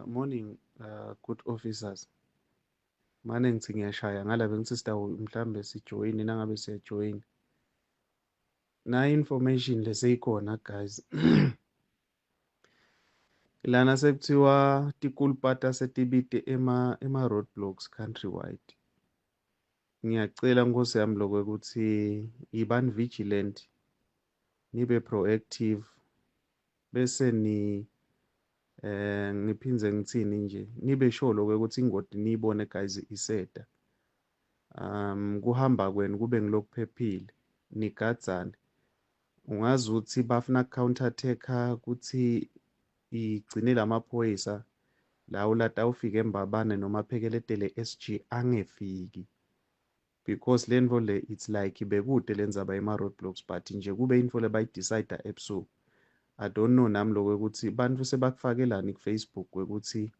Morning, good officers. Mane ngithi ngiyashaya ngala bengithi sitawu mhlambe sijoyine nangabe siyajoyina. Na information leseyikhona guys. Lana sekuthiwa tikulupata setibite ema roadblocks countrywide. Ngiyacela nkosi yami lokho ukuthi ibani vigilant, nibe proactive bese ni ngiphindze ngithini nje nibe sure lokho ukuthi ingodi niyibone guys iseda. Kuhamba kwenu kube ngilokuphephile nigadzane. Ungazi ukuthi bafuna counter attacker ukuthi igcine lamaphoyisa lawo latawufika embabane noma aphekeletele SG angefiki because le nto le it's like bekude lendzaba ema-roadblocks but nje kube intfo lebayidecide ebusuku. I don't know nami lokho ukuthi bantu sebakufakelani ku-Facebook kwekuthi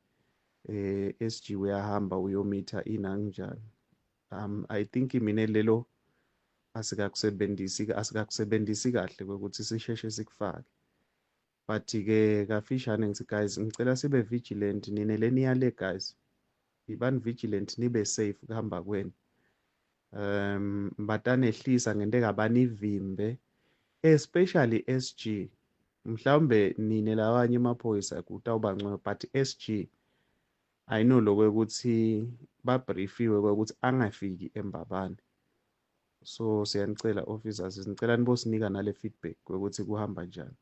SG uyahamba uyomitha inangjani. I think mina lelo asikakusebenzisi kahle kwekuthi sisheshe sikufake. But ke kafishane ngithi guys ngicela sibe vigilant nine leniyale guys. Ibani vigilant nibe safe kuhamba kwenu. Batanehlisa ngenteka banivimbe especially SG. Mhlawumbe nine lawanye amaphoyisa kutawuba ngcono but SG I know lokho ukuthi babriefiwe ukuthi angafiki embabane. So siyanicela officers, sicela nibosinika nale feedback ukuthi kuhamba njani.